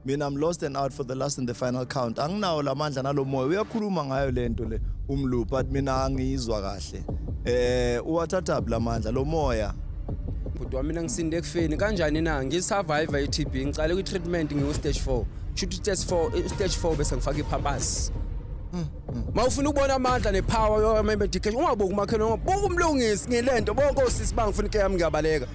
Mina, I'm lost and out for the last and the final count. Anginawo lamandla nalomoya. Uyakhuluma ngayo lento le umlu, but mina angiyizwa kahle. Uwathatha lamandla lo moya? Bhuti wami, mina ngisinde ekufeni kanjani na? Ngisurvive i-TB, ngicale kwi-treatment ngiwu-stage 4, shuthi stage 4, stage 4 bese ngifaka iPampers. Ma ufuna ukubona amandla nepower yama-medication, ungabuki umakhelwane, buka uMlungisi. Ngilento bonke osisi bangifuna inke yami, ngiyabaleka.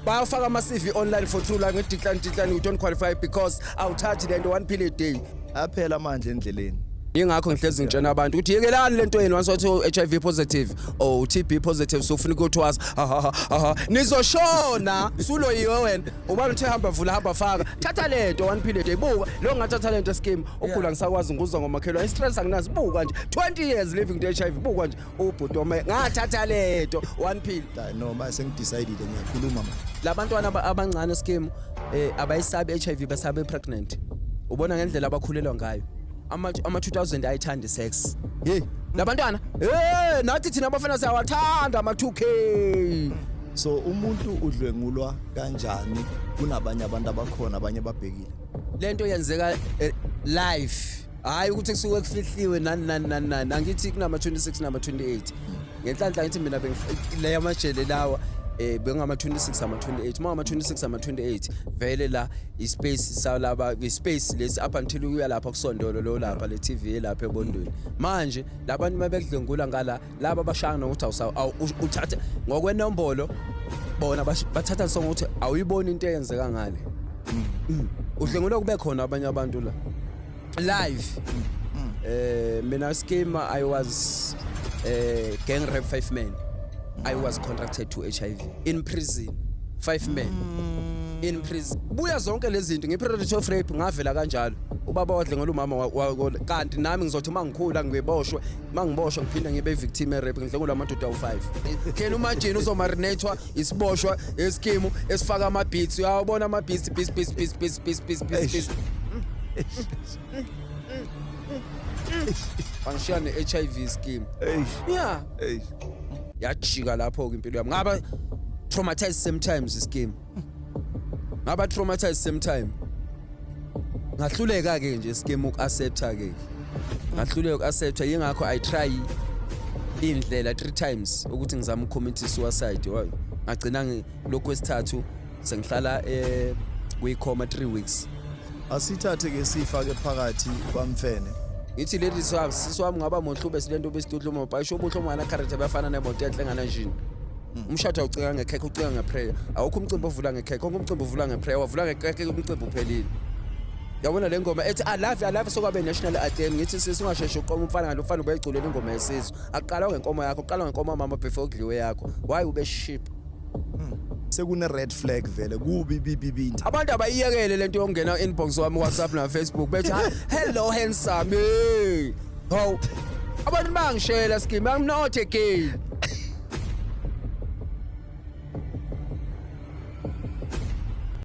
Bayafaka ama-CV online for true life, nge-decline, decline, you don't qualify because awuthathi lento, one pill a day. Aphela amandla endleleni. Yingakho ngihlezi ngitshena abantu ukuthi yekelani lento yenu. Once wathi HIV positive or TB positive, sofuna ukuthwasa, ha ha ha, nizoshona suloyiwe wena. Ubani uthe hamba vula, hamba faka, thatha lento, one pill a day. Buka lo, ngathatha lento scheme ukugula, ngisakwazi ngikuzwa ngomakhelwane, i-stress anginazi. Buka nje, 20 years living with HIV. Buka nje ubhuti wami, ngathatha lento, one pill. Hayi, no, manje sengidecidile, ngiyakhuluma manje. Labantwana abancane scheme abayisabi HIV, basabe pregnant. Ubona ngendlela abakhulelwa ngayo. Ama 2000 ayithanda sex. Hey, labantwana, nathi thina abafana siyawathanda ama 2K. So umuntu udlwengulwa kanjani kunabanye abantu abakhona, abanye babhekile? Lento yenzeka live, hayi ukuthi kusuke kufihliwe nani nani nani nani. Angithi kunama 26 nama 28. Ngenhlanhla ngithi mina le yamajele lawa bengama 26 ama 28, uma ama 26 ama 28 vele la ispace salaba, ispace lesi up until uya lapha kusondolo lo lapha le TV lapha ebondweni. Manje labantu mabekudlengula ngala laba bashaya nokuthi uthathe ngokwenombolo bona bathatha sonke ukuthi awuyiboni into eyenzeka ngale. Udlengula kube khona abanye abantu la live. Mina scheme, I was gang rape, five men. I was contracted to HIV in prison, five men in prison. Buya zonke lezi zinto ngi-predator of rape, ngavela kanjalo. Ubaba wadlengula umama kanti nami ngizothi uma ngikhula ngiboshwe, uma ngiboshwa ngiphinde ngibe victim e-rape, ngidlengula amadoda awu-5. Can you imagine uzomarinatwa isiboshwa eskimu esifaka ama-beats? Uyawabona ama-beats, beats, beats, beats, beats, beats, beats, beats, beats. Bangishiya ne-HIV scheme. Eish. Yeah. Eish. Yajika lapho-ke impilo yami, ngaba traumatized same times scheme, ngaba traumatized same time. Ngahluleka-ke nje scheme uku-accepta-ke, ngahluleka uku-accepta. Yingakho I try indlela three times ukuthi ngizame ukucommit suicide. Ngagcina lokhu kwesithathu sengihlala kwi-coma 3 weeks. Asithathe ke sifake phakathi kwamfene. Ngithi ladies wami, sisi wami, ngaba mohlube silento besidudla uma bhayisho ubuhle ongana character, bayafana nemoto enhle ngana njini. Umshado awucinga ngekhekhe, ucinga ngeprayer. Awukho umcimbi ovula ngekhekhe, wonke umcimbi uvula ngeprayer. Wavula ngekhekhe, umcimbi uphelile. Yabona le ngoma ethi "I love you, I love you", sokwabe national anthem. Ngithi sisi, ungasheshe uqoma umfana ngalo mfana ubeyiculela ingoma yesizwe. Aqala ngenkomo yakho, uqala ngenkomo mama before kudliwe yakho. Why ube ship? Sekune red flag vele, kubi bibi binti. Abantu abayiyekele lento yokungena inbox wami WhatsApp na Facebook bethi, "Hello handsome." Hey, hawu, abantu bangishela scheme, I'm not a gay.